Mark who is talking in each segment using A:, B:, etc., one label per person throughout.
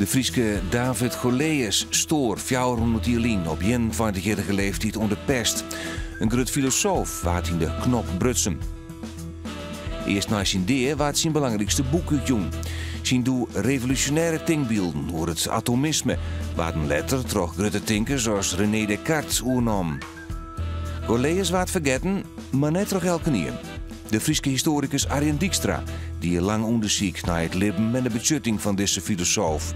A: De Fryske David Gorlaeus stoar 400 jier lyn op 21-jierrige leeftiid oan de pest. In grut filosoof waard yn de knop brutsen. Earst nei syn dea waard syn belangrykste boek útjûn. Syn doe revolúsjonêre tinkbylden oer it atomisme waarden letter troch grutte tinkers as René Descartes oernommen. Gorlaeus waard fergetten, mar net troch elkenien. De Fryske histoarikus Arjen Dykstra die lang ûndersyk nei it libben en de betsjutting fan dizze filosoof.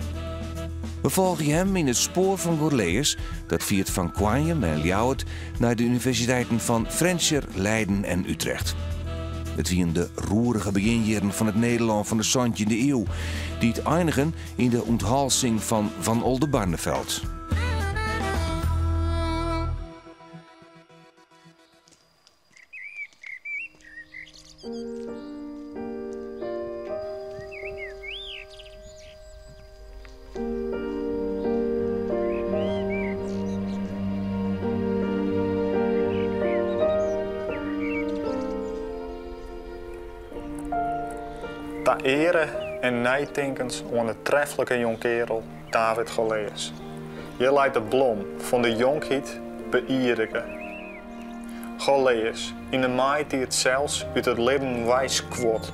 A: We folgje him yn it spoar fan Gorlaeus, dat fiert fan Koarnjum en Ljouwert nei de universiteiten fan Frjentsjer, Leiden en Utrecht. It wienen de roerige begjinjierren fan it Nederlân fan de santjinde iuw, dy't einigen yn de ûnthalsing fan Van Oldenbarnevelt.
B: Ta eare en neitinkens oan de treflike jongkeardel David Gorlaeus. Hjir leit de blom fan de jonkheid beïerdige. Gorlaeus, yn de maaitiid sels út it libben weiskuord,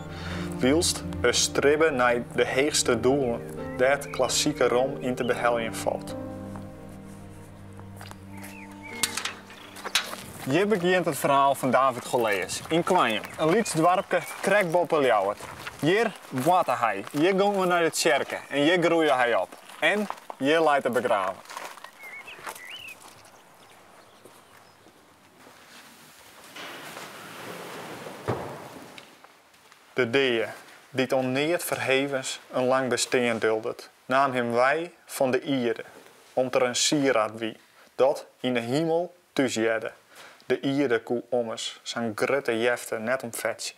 B: wylst er stribbe nei de heechste doelen dêr't klassike rom yn te beheljen falt. Hjir begjint it ferhaal fan David Gorlaeus yn Koarnjum, in lyts doarpke krekt boppe Ljouwert. Hjir boarte hy, hjir gong er nei de tsjerke en hjir groeide hy op. En hjir leit er begraven. De dea, dy't oan neat ferhevens in lang bestean duldet, naam him wei fan de ierde, om't er in sierad wie, dat yn 'e himel thús hearde. De ierde koe ommers sa'n grutte jefte net omfetsje.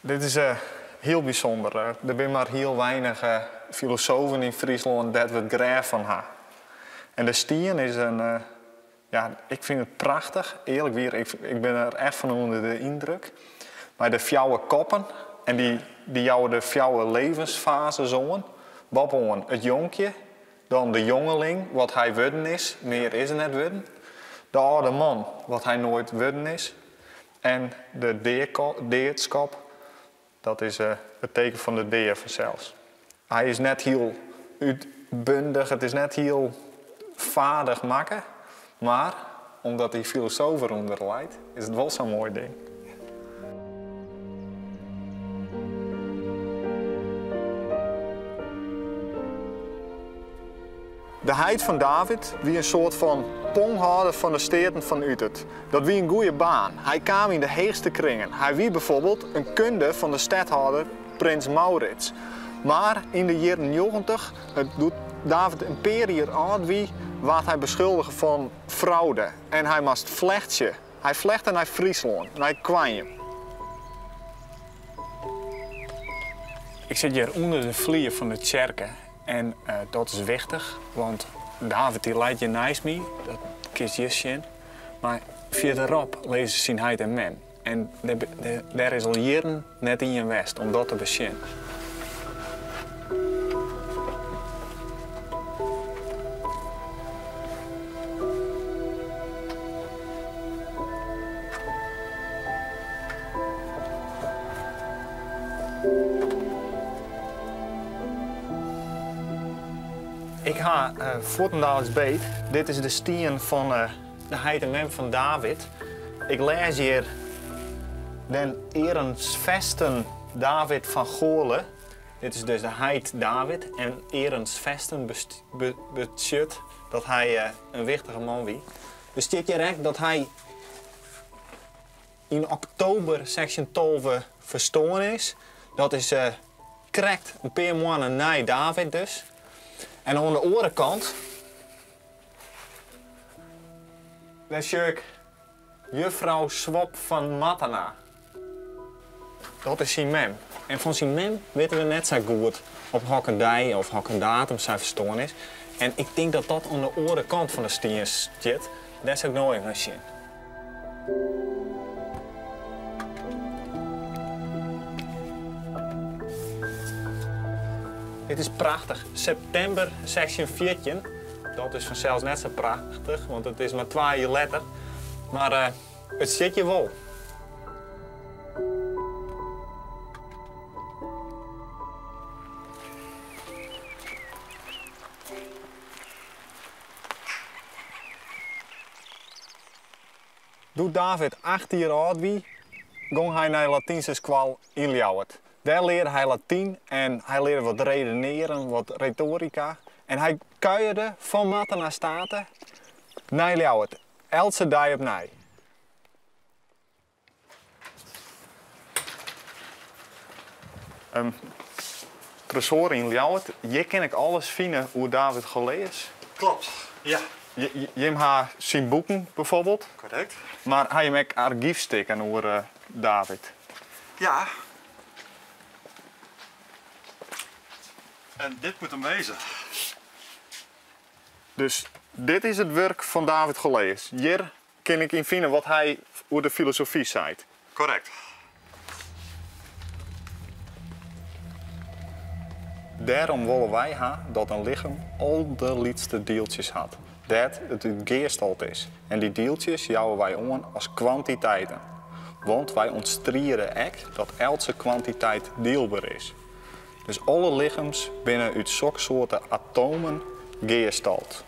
B: Dit is hiel bysûnder. Der binne mar hiel weinich filosofen yn Fryslân dêr't we it grêf fan ha. En de stien is in, ja, ik fyn it prachtich, earlik wier, ik bin der echt fan ûnder de yndruk. Mei de fjouwer koppen en dy, dy jouwe de fjouwer levensfazes oan. Boppe-oan it jonkje, dan de jongeling, wat hy wurden is, mear is er net wurden. De âlde man, wat hy noait wurden is. En de deadskop, dat is it teken fan de dea fansels. Hy is net hiel útbundich, it is net hiel fadich makke, mar omdat dy filosoof derûnder leit, is it wol sa'n moai ding. De heit fan David wie in soart fan ponghâlder fan de Steaten fan Utert. Dat wie in goeie baan. Hy kaam yn de heechste kringen. Hy wie byfoarbyld in kunde fan de stedhâlder prins Maurits. Mar yn de jierren 90, doe't David in pear jier âld wie, waard hy beskuldige fan fraude en hy moast flechtsje. Hy flechte nei Fryslân, nei Koarnjum. Ik sit hjir ûnder de flier fan de tsjerke En dat is wichtich, want David dy leit hjir neist my, dat kinst hjir sjen. Mar fierderop lizze syn heit en mem. En dêr is al jierren net ien west om dat te besjen. Ik ha fuortendaliks beet. Dit is de stien fan de heit en mem fan David. Ik lês hjir den Erensfesten David van Goorle. Dit is dus de heit David en Erensfesten betsjut dat hy in wichtige man wie. Der stiet hjir ek dat hy yn oktober 1612 ferstoarn is. Dat is krekt in pear moanne nei David dus. En oan de oare kant, dêr sjoch ik juffrou Swop fan Martena. Dat is syn mem. En fan syn mem witte we net sa goed op hokker dei of hokker datum sy ferstoarn is. En ik tink dat dat oan de oare kant fan de stien stiet. Dêr sil ik no even nei sjen. Dit is prachtich. Septimber 1614. Dat is fansels net sa prachtich, want it is mar twa jier letter. Mar it stiet hjir wol. Doe't David acht jier âld wie, gong hy nei Latynske skoal yn Ljouwert. Dêr learde hy Latyn en hy learde wat redenearen, wat retorika. En hy kuierde fan Martena State nei Ljouwert, eltse dei opnij. In tresoar yn Ljouwert, hjir kin ik alles fine oer David Choleus.
C: Klopt, ja.
B: Jim ha syn boeken bijvoorbeeld.
C: Korrekt.
B: Mar ha jim ek argyfstikken oer David?
C: Ja. En dit moet hem wezen.
B: Dus dit is it wurk fan David Choleus. Hjir kin ik yn fine wat hy oer de filosofy seit.
C: Korrekt.
B: Dêrom wolle wy ha dat in lichem alderlytste dieltsjes hat, dêr't it út gearstald is. En dy dieltsjes jouwe wy oan as kwantiteiten. Want wy ûntstride ek dat eltse kwantiteit dielber is. Dus alle lichems binne út soksoarte atomen gearstald.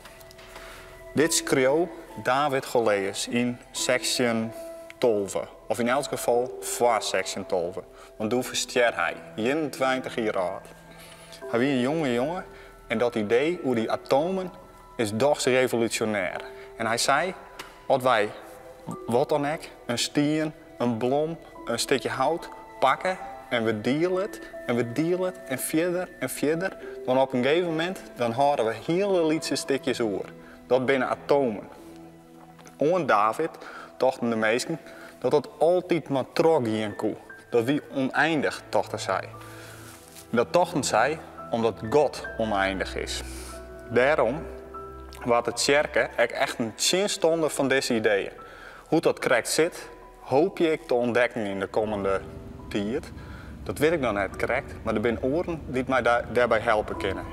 B: Dit skreau David Choleus yn 1612, of yn elts gefal foar 1612, want doe ferstjer hy, 21 jier âld. Hy wie in jonge jonge en dat idee oer dy atomen is dochs revolúsjonêr. En hy sei, as wy wat dan ek, in stien, in blom, in stikje hout, pakke en we diele it en we diele it en fierder en fierder, dan op in gegeven momint dan hâlde we hiele lytse stikjes oer. Dat binne atomen. Oant David tochten de minsken dat dat altyd mar trochgean koe. Dat wie ûneindig, tochten sy. Dat tochten sy omdat God ûneindig is. Dêrom waard de tsjerke ek echt in tsjinstanner fan dizze ideeën. Hoe't dat krekt sit, hoopje ik te ûntdekken yn de kommende tiid. Dat wit ik noch net krekt, mar der binne oaren dy't my dêrby helpe kinne.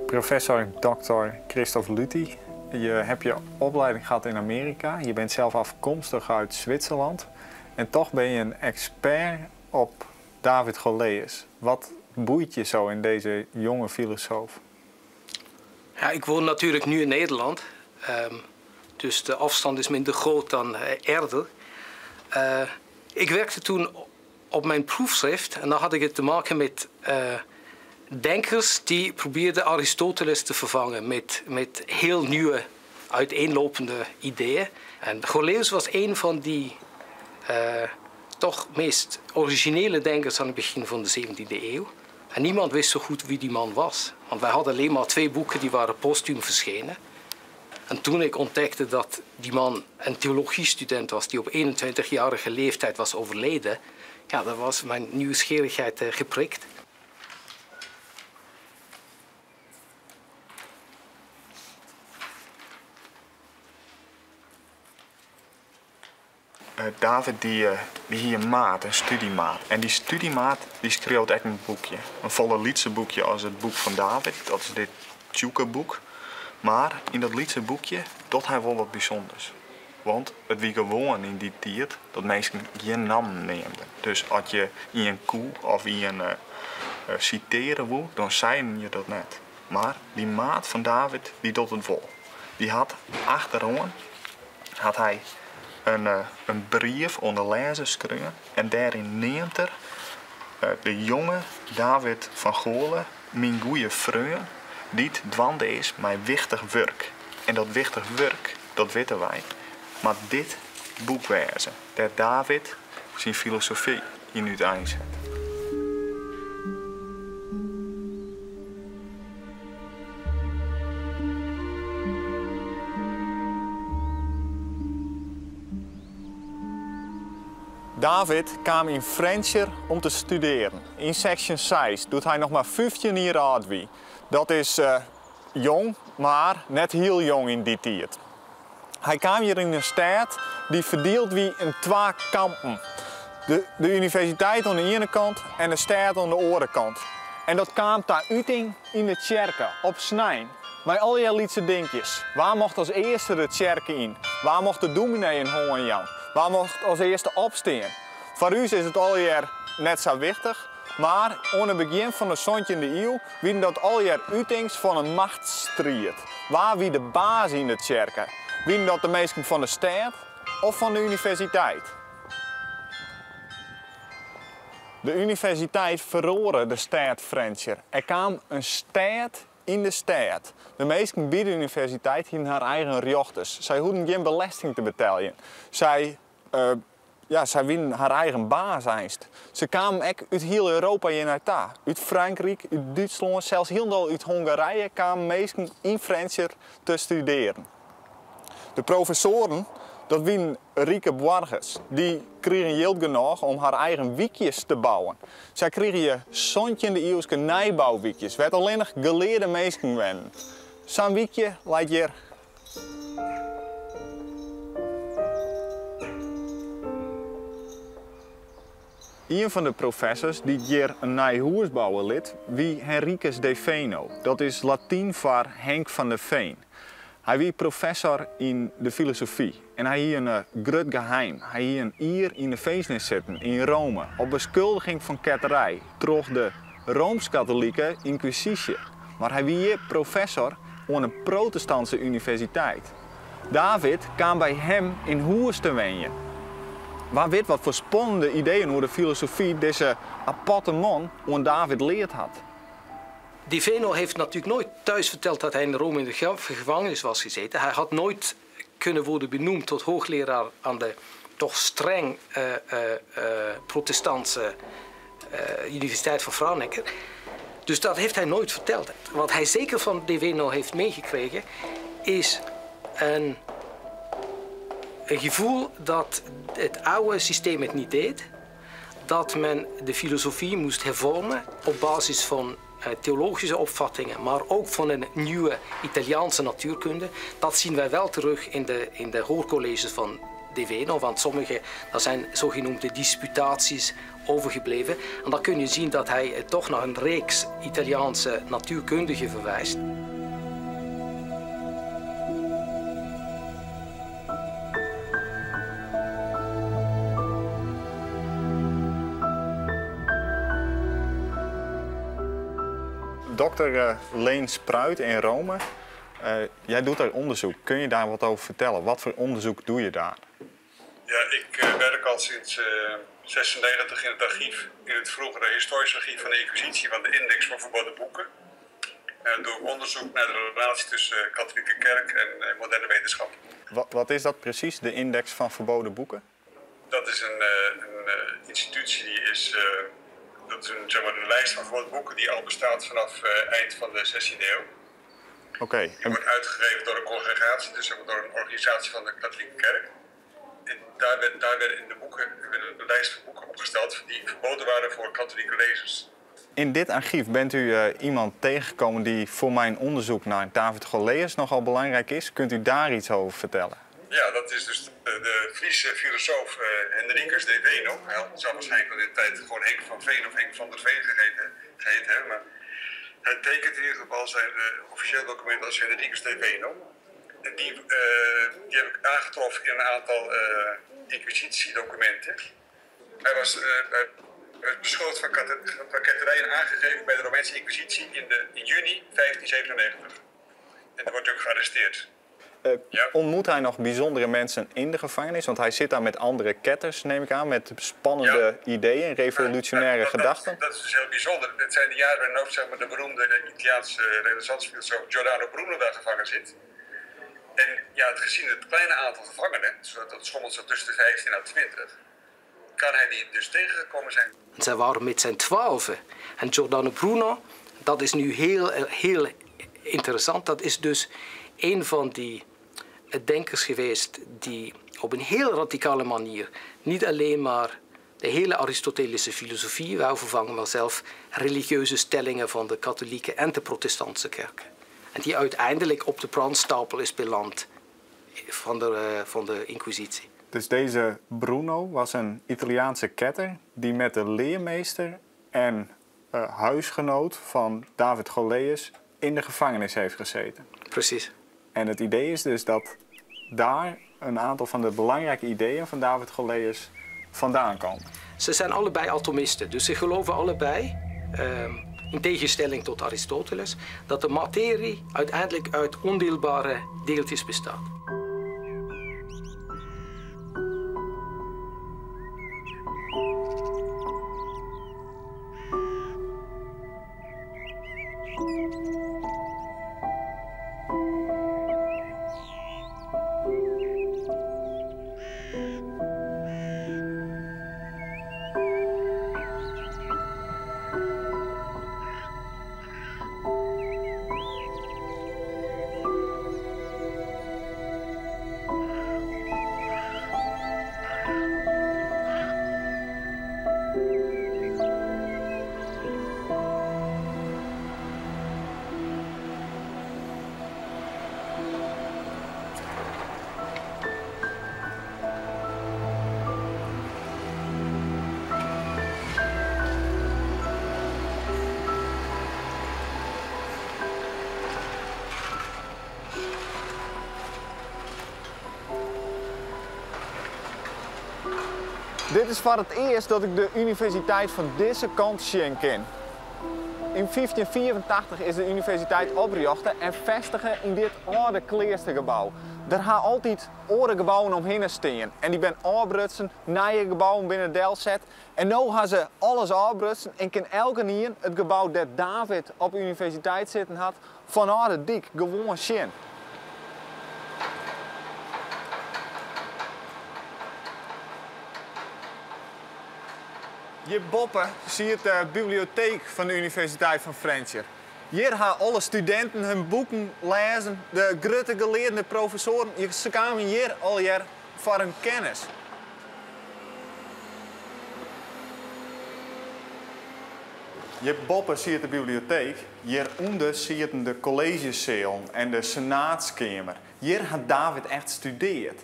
B: Professor dokter Christoph Lüthi, je hebt je opleiding gehad in Amerika. Je bent zelf afkomstig uit Zwitserland. En toch ben je een expert op David Choleus. Wat boeit je zo in deze jonge filosoof?
D: Ja, ik woon natuurlijk nu in Nederland. Dus de afstand is minder groot dan eerder. Ik werkte toen op mijn proefschrift en dan had ik het te maken met denkers die probeerden Aristoteles te vervangen met heel nieuwe, uiteenlopende ideeën. En Choleus was een van die toch meest originele denkers aan het begin van de 17e eeuw. En niemand wist zo goed wie die man was. Want wij hadden alleen maar 2 boeken die waren postuum verschenen. En toen ik ontdekte dat die man een theologiestudent was die op 21-jarige leeftijd was overleden, ja, dan was mijn nieuwsgierigheid geprikt.
B: David die hie in maat, in studiemaat. En dy studiemaat die skreau ek in boekje. In folle lytser boekje as it boek fan David, dat is dit tsjûkeboek. Mar yn dat lytse boekje docht hy wol wat bysûnders. Want it wie gewoan yn dy tiid dat minsken gjin nammen neamden. Dus as je ien koe of ien sitearje woe, dan seinen je dat net. Mar dy maat fan David, dy docht it wol. Dy hat achteroan hat hy in brief oan de lêzer skreaun en dêryn neamt er de jonge David van Goorle, myn goeie freon, dy't dwaande is mei wichtich wurk. En dat wichtich wurk, dat witte wy, moat dit boek wêze, dêr't David syn filosofy yn úteinset. David kaam yn Frjentsjer om te studearjen. Yn seksje seis, doe't hy noch mar 15 jier âld wie. Dat is jong, mar net hiel jong yn dy tiid. Hy kaam hjir yn in stêd dy't ferdield wie yn twa kampen. De, de universiteit oan de iene kant en de stêd oan de oare kant. En dat kaam ta uting yn de tsjerke, op snein. Mei allegear lytse dinkjes. Wa mocht as earste de tsjerke yn? Wa mocht de dûmny in hân jaan? Wa mocht as earste opstean? Foar ús is it allegear net sa wichtich, mar oan it begjin fan de santjinde iuw wienen dat allegear utings fan in machtsstriid. Wa wie de baas yn de tsjerke? Wienen dat de minsken fan de stêd of fan de universiteit? De universiteit feroare de stêd Frjentsjer. Er kaam in stêd yn de stêd. De minsken by de universiteit hienen har eigen rjochters. Sy hoegden gjin belesting te beteljen. Sy, ja, sy wienen har eigen baas einst. Se kamen ek út hiel Europa hjir nei ta. Út Frankryk, út Dútslân, sels hielendal út Hongarije kamen minsken yn Frjentsjer te studearjen. De professoaren, dat wienen rike boargers. Dy krigen jild genôch om har eigen wykjes te bouwen. Sy krigen hjir santjinde-iuwske nijbouwykjes, wêr't allinnich gelearde minsken wennen. Sa'n wykje leit hjir. Ien fan de professors dy't hjir in nij hûs bouwe lit, wie Henricus de Veno. Dat is Latyn foar Henk van der Veen. Hy wie professor yn de filosofy en hy hie in grut geheim. Hy hie in jier yn de finzenis sitten yn Rome op beskuldiging fan ketterij troch de Roomsk-Katolike Ynkwisysje. Mar hy wie hjir professor oan in protestantse universiteit. David kaam by him yn hûs te wenjen. Wa wit wat foar spannende ideeën oer de filosofy dizze aparte man oan David leard hat.
D: De Veno heeft natuurlijk nooit thuis verteld dat hij in Rome in de gevangenis was gezeten. Hij had nooit kunnen worden benoemd tot hoogleraar aan de toch streng protestantse Universiteit van Franeker. Dus dat heeft hij nooit verteld. Wat hij zeker van De Veno heeft meegekregen is een gevoel dat het oude systeem het niet deed. Dat men de filosofie moest hervormen op basis van theologische opvattingen, maar ook van een nieuwe Italiaanse natuurkunde. Dat zien wij wel terug in de hoorcolleges van De Veno, want sommige, dat zijn zogenoemde disputaties overgebleven. En dan kun je zien dat hij toch naar een reeks Italiaanse natuurkundigen verwijst.
B: Dokter Leen Spruit in Rome, jij doet daar onderzoek. Kun je daar wat over vertellen? Wat voor onderzoek doe je daar?
E: Ja, ik werk al sinds 96 in het archief, in het vroegere historisch archief van de Inquisitie van de Index van Verboden Boeken. En doe ik onderzoek naar de relatie tussen katholieke kerk en moderne wetenschap.
B: Wat is dat precies, de Index van Verboden Boeken?
E: Dat is een institutie die is, dat is een, zeg maar, een lijst van verboden boeken die al bestaat vanaf eind van de 16e eeuw. Die wordt uitgegeven door een congregatie, dus zeg maar door een organisatie van de katholieke kerk. En daar werden in de boeken een lijst van boeken opgesteld die verboden waren voor katholieke lezers.
B: In dit archief bent u iemand tegengekomen die voor mijn onderzoek naar David Gorlaeus nogal belangrijk is. Kunt u daar iets over vertellen?
E: Ja, dat is dus de Friese filosoof Henricus de Veno. Hij zal waarschijnlijk in de tijd gewoon Henk van Veen of Henk van der Veen geheten hebben. Maar hij tekent in ieder geval zijn officieel document als Henricus de Veno. En die heb ik aangetroffen in een aantal inquisitiedocumenten. Hij werd beschuldigd van ketterij en aangegeven bij de Romeinse Inquisitie in juni 1597. En dan wordt hij ook gearresteerd.
B: Ontmoet hij nog bijzondere mensen in de gevangenis? Want hij zit daar met andere ketters, neem ik aan, met spannende ideeën, revolutionaire gedachten.
E: Dat is dus heel bijzonder. Het zijn de jaren waarin ook, zeg maar, de beroemde Italiaanse renaissancefilosoof Giordano Bruno daar gevangen zit. En gezien het kleine aantal gevangenen, dat schommelt zo tussen de 15 en 20, kan hij die dus tegengekomen zijn.
D: En zij waren met zijn 12. En Giordano Bruno, dat is nu heel, heel interessant, dat is dus een van die denkers geweest die op een heel radicale manier niet alleen maar de hele Aristotelische filosofie wou vervangen, maar zelf religieuze stellingen van de katholieke en de protestantse kerken. En die uiteindelijk op de brandstapel is beland van de Inquisitie.
B: Dus deze Bruno was een Italiaanse ketter die met de leermeester en huisgenoot van David Golaeus in de gevangenis heeft gezeten.
D: Precies.
B: En het idee is dus dat daar een aantal van de belangrijke ideeën van David Golaeus vandaan komen.
D: Ze zijn allebei atomisten, dus ze geloven allebei, in tegenstelling tot Aristoteles, dat de materie uiteindelijk uit ondeelbare deeltjes bestaat.
B: Dit is voor het eerst dat ik de universiteit van deze kant zien ken. In 1584 is de universiteit opgericht en vestigd in dit oude kloostergebouw. Er gaan altijd oude gebouwen omheen staan. En die ben afbrutsen, nieuwe gebouwen binnen Delzet. En nu gaan ze alles afbrutsen en kan elke nien het gebouw dat David op de universiteit zitten had, van oude dik gewoon zien. Hier boppen zie je de bibliotheek van de Universiteit van Frjentsjer. Hier gaan alle studenten hun boeken lezen, de grote geleerden, de professoren, ze kwamen hier al jaar voor hun kennis. Hier boppen zie je de bibliotheek, hieronder zie je de collegezaal en de senaatskamer. Hier had David echt gestudeerd.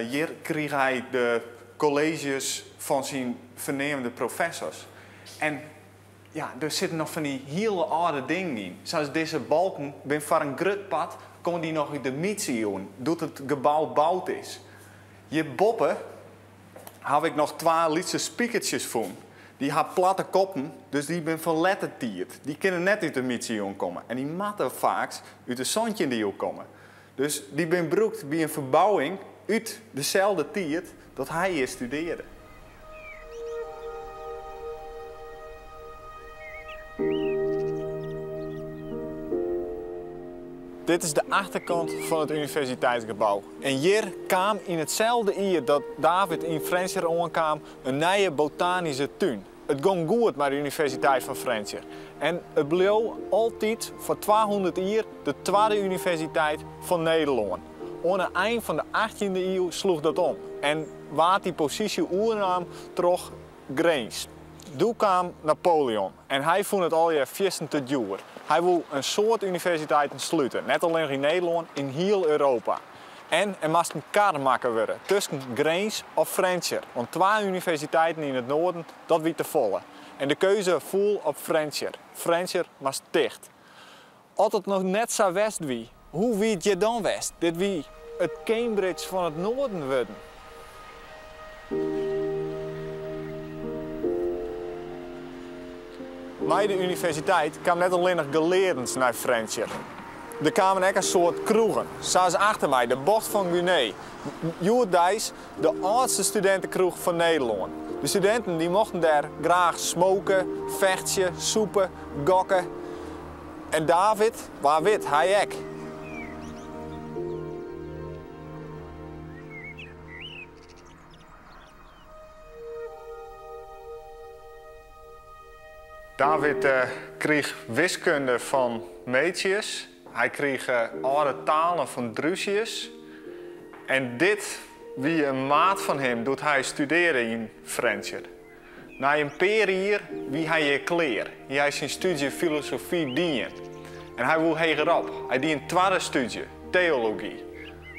B: Hier kreeg hij de colleges van zijn vernemende professors. En er zitten nog van die hele oude dingen in. Zoals deze balken, ben voor een groot pad, komen die nog uit de middeleeuwen, doet het gebouw bouwd is. Hier boppen heb ik nog 2 lietse spiekertjes gevonden. Die hebben platte koppen, dus die ben van lettertiert. Die kunnen net uit de middeleeuwen komen. En die matten vaak uit de zondje in de eeuw komen. Dus die ben gebruikt bij een verbouwing uit dezelfde tijd dat hij hier studeerde. Dit is de achterkant van het universiteitsgebouw. En hier kwam in hetzelfde jaar dat David in Frjentsjer aankwam een nieuwe botanische tuin. Het ging goed met de Universiteit van Frjentsjer. En het bleef altijd voor 200 jaar de tweede universiteit van Nederland. Aan het eind van de 18e eeuw sloeg dat om. En waar die positie oernam, trok Grins. Toen kwam Napoleon en hij vond het al je vissen te duur. Hij wil een soort universiteiten sluiten, net alleen in Nederland, in heel Europa. En er moest een kar maken worden tussen Grins of Frjentsjer. Want 2 universiteiten in het noorden, dat wie te volle. En de keuze viel op Frjentsjer. Frjentsjer moest dicht. Als het nog net zo west wie, hoe wie je dan west? Dit wie het Cambridge van het noorden worden. Bij de universiteit kwam net alleen nog geleerden naar Frjentsjer. Er kwamen ook een soort kroegen, zoals achter mij, de Bocht van Guinea. Joerdijs, de oudste studentenkroeg van Nederland. De studenten die mochten daar graag smoken, vechten, soepen, gokken. En David, waar wit, hij ook. David kreeg wiskunde van Metius. Hij kreeg oude talen van Drusius. En dit, wie een maat van hem, doet hij studeren in Frjentsjer. Na een paar jaar wie hij je kleer. Hij zijn studie filosofie dienen. En hij wil hegerop. Hij die een tweede studie, theologie.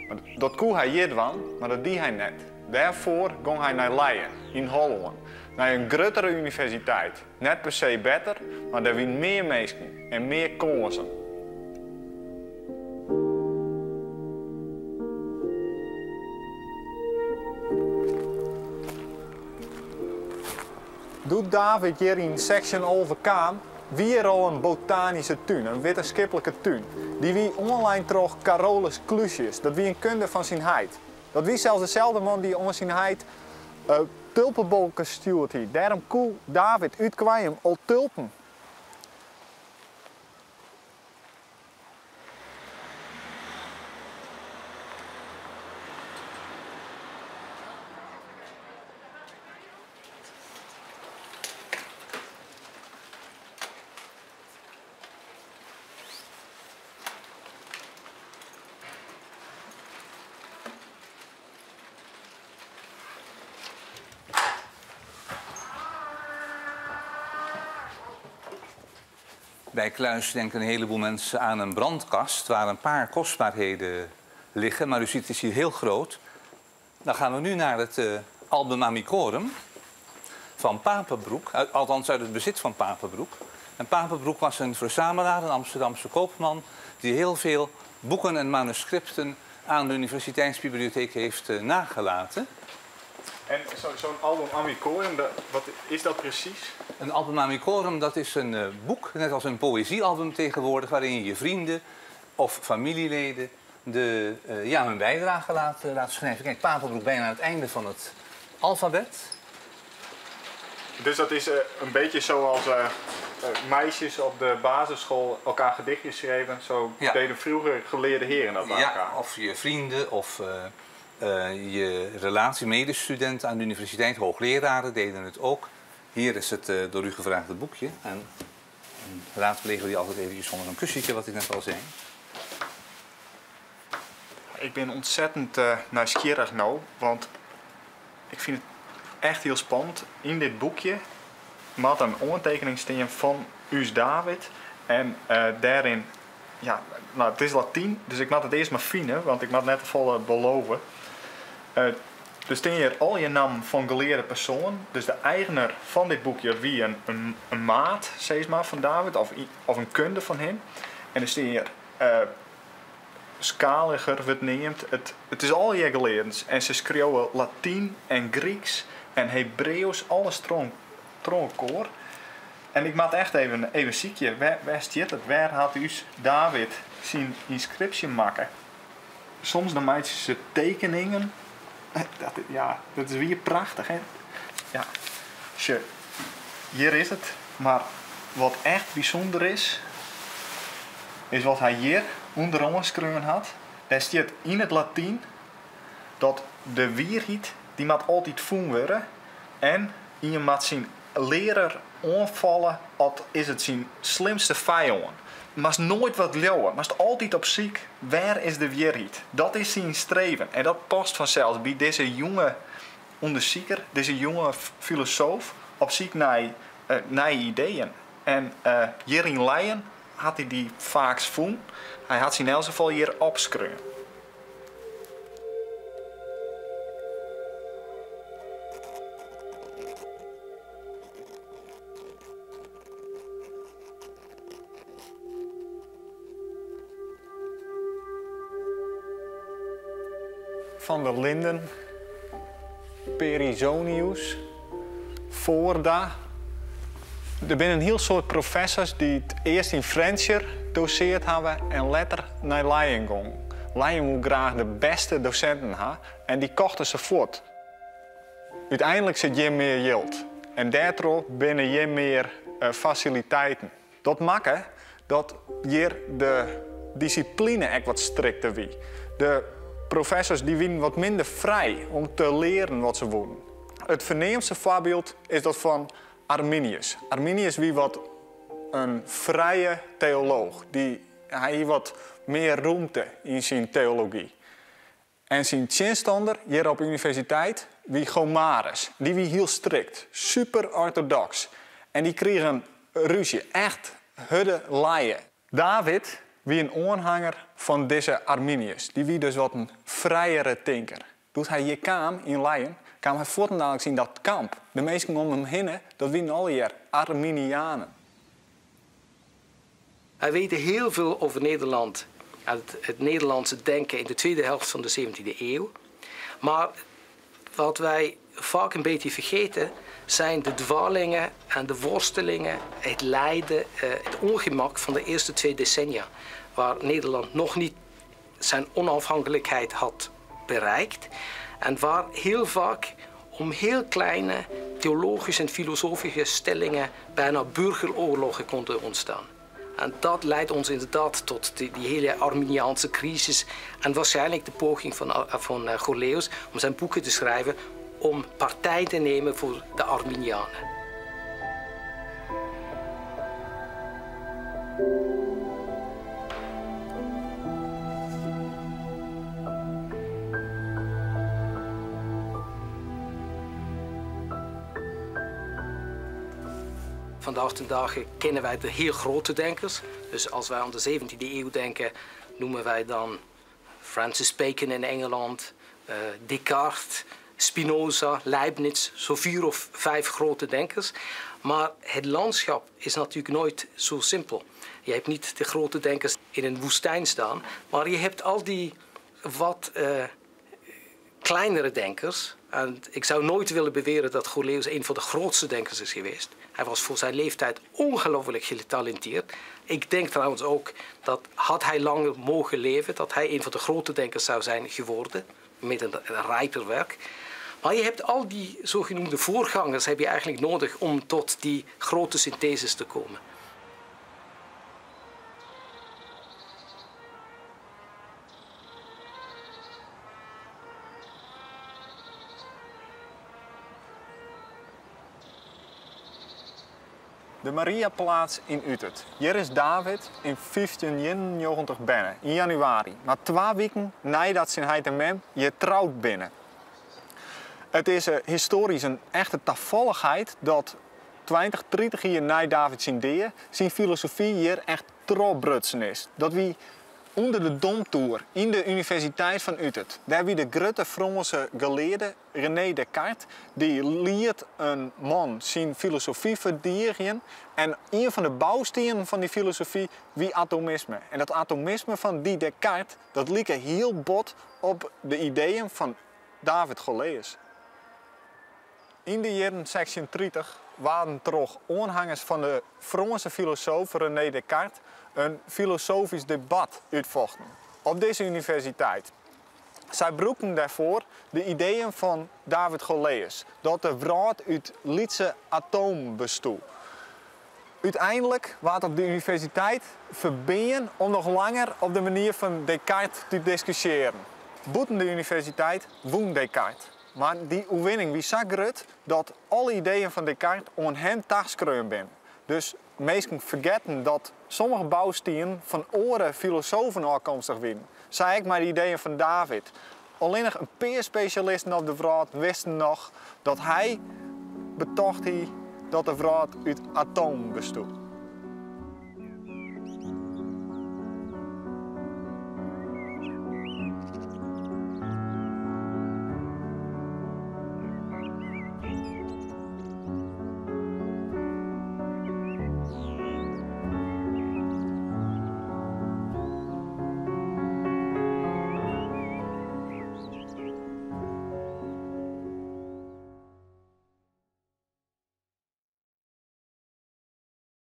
B: Maar dat kon hij hier van, maar dat die hij net. Dêrfoar gong hy nei Leien, yn Hollân, nei in gruttere universiteit. Net per se better, mar dêr wienen mear minsken en mear kânsen. Doe't David hjir yn 1611 kaam, wie hjir al in botanyske tún, in wittenskiplike tún. Dy wie oanlein troch Carolus Clusius, dat wie in kunde fan syn heit. Dat wie sels deselde man dy't oan syn heit tulpebolkes stjoerd hie. Dêrom koe David út Koarnjum al tulpen.
F: Bij kluis denken een heleboel mensen aan een brandkast waar een paar kostbaarheden liggen. Maar u ziet, het is hier heel groot. Dan gaan we nu naar het eh, album Amicorum van Papenbroek. Althans uit het bezit van Papenbroek. En Papenbroek was een verzamelaar, een Amsterdamse koopman... die heel veel boeken en manuscripten aan de universiteitsbibliotheek heeft eh, nagelaten.
B: En zo'n album Amicorum, wat is dat precies?
F: Een album Amicorum, dat is een eh, boek, net als een poëziealbum tegenwoordig... waarin je je vrienden of familieleden de, eh, ja, hun bijdrage laat, laat schrijven. Kijk, Papenbroek bijna aan het einde van het alfabet.
B: Dus dat is een beetje zoals meisjes op de basisschool elkaar gedichtjes schreven. Zo deden vroeger geleerde heren dat bij
F: Ja,
B: elkaar.
F: of je vrienden of je relatie, medestudenten aan de universiteit, hoogleraren deden het ook. Hier is het door u gevraagde boekje. En raadplegen we die altijd eventjes onder een kussentje, wat ik net al zei.
B: Ik ben ontzettend nieuwsgierig nou, want ik vind het echt heel spannend. In dit boekje moet een ondertekening staan van Us David. En daarin, ja, nou, het is Latijn, dus ik moet het eerst maar vinden, want ik moet net de volle beloven. Er staan hier al je naam van geleerde persoon. Dus de eigenaar van dit boekje wie een maat, zeg maar, van David, of een kunde van hem. En er staan hier Scaliger wordt neemt. Het is al je geleerdens. En ze schreeuwen Latijn en Grieks en Hebreeuws, alles tronkoor. En ik maak echt even ziekje. Waar zit het? Waar had u David zijn inscriptie maken? Soms dan maak ze tekeningen. Dat, ja, dat is weer prachtig, hè? Ja, tje, hier is het. Maar wat echt bijzonder is, is wat hij hier onderaan geschreven had. Daar staat in het Latijn dat de waarheid, die moet altijd voelen worden. En je moet zijn leraar aanvallen, al is het zijn slimste vijand. Maar nooit wat leeuwen, maar altijd op ziek. Waar is de waarheid? Dat is zijn streven. En dat past vanzelfs bij deze jonge onderzoeker, deze jonge filosoof, op ziek naar ideeën. En hier in Leiden had hij die vaak voen. Hij had zijn in elk geval hier opschreven. Van der Linden, Perizonius, Voorda. Er zijn een heel soort professors die het eerst in Frensjer doseerd hebben en later naar Leiden gingen. Leiden wil graag de beste docenten hebben en die kochten ze voort. Uiteindelijk zit je meer geld en daardoor binnen je meer faciliteiten. Dat maakt dat hier de discipline ook wat strikter wie. De professors die winnen wat minder vrij om te leren wat ze willen. Het voornaamste voorbeeld is dat van Arminius. Arminius wie wat een vrije theoloog. Hij heeft wat meer ruimte in zijn theologie. En zijn tegenstander hier op de universiteit wie Gomarus. Die wie heel strikt, super orthodox. En die kregen ruzie, echt hudde laaien. David wie een aanhanger van deze Arminius. Die wie dus wat een vrijere tinker. Doe't hy hjir kaam yn Leien, kaam hy fuortendaliks yn dat kamp. De minsken om him hinne, dat wienen allegear Arminianen.
D: Wij weten heel veel over Nederland en het Nederlandse denken in de tweede helft van de 17e eeuw. Maar wat wij vaak een beetje vergeten zijn de dwalingen en de worstelingen, het lijden, het ongemak van de eerste 2 decennia, waar Nederland nog niet zijn onafhankelijkheid had bereikt en waar heel vaak om heel kleine theologische en filosofische stellingen bijna burgeroorlogen konden ontstaan. En dat leidt ons inderdaad tot die hele Arminiaanse crisis en waarschijnlijk de poging van Gorlaeus om zijn boeken te schrijven om partij te nemen voor de Arminianen. Vandaag de dag kennen wij de heel grote denkers. Dus als wij aan de 17e eeuw denken, noemen wij dan Francis Bacon in Engeland, Descartes, Spinoza, Leibniz, zo 4 of 5 grote denkers. Maar het landschap is natuurlijk nooit zo simpel. Je hebt niet de grote denkers in een woestijn staan, maar je hebt al die wat kleinere denkers. En ik zou nooit willen beweren dat Gorlaeus een van de grootste denkers is geweest. Hij was voor zijn leeftijd ongelooflijk getalenteerd. Ik denk trouwens ook dat had hij langer mogen leven, dat hij een van de grote denkers zou zijn geworden, met een rijper werk. Maar je hebt al die zogenoemde voorgangers heb je eigenlijk nodig om tot die grote syntheses te komen.
B: De Mariaplaats in Utrecht. Hier is David in 1591 binnen, in januari. Maar 2 weken nadat zijn heit en mem je trouwt binnen. Het is historisch een echte toevalligheid dat 20, 30 jaar na David zijn deer, zijn filosofie hier echt trobrutsen is. Dat wie onder de Domtoer in de Universiteit van Utrecht, daar wie de grote Franse geleerde René Descartes, die leert een man zijn filosofie verdedigen en een van de bouwstenen van die filosofie wie atomisme. En dat atomisme van die Descartes, dat liep heel bot op de ideeën van David Gorlaeus. In de jaren 1630 waren toch aanhangers van de Franse filosoof René Descartes een filosofisch debat uitvochten op deze universiteit. Zij broeken daarvoor de ideeën van David Gorlaeus, dat de wereld uit lytse atomen bestond. Uiteindelijk werd op de universiteit verbinden om nog langer op de manier van Descartes te discussiëren. Buiten de universiteit won Descartes. Maar die oefening wie zo groot dat alle ideeën van Descartes aan hem taskreun zijn. Dus mensen vergeten dat sommige bouwstenen van oren filosofen afkomstig zijn. Zei ik maar de ideeën van David. Alleen nog een paar specialisten op de wereld wisten nog dat hij betocht hij dat de wereld uit atomen bestond.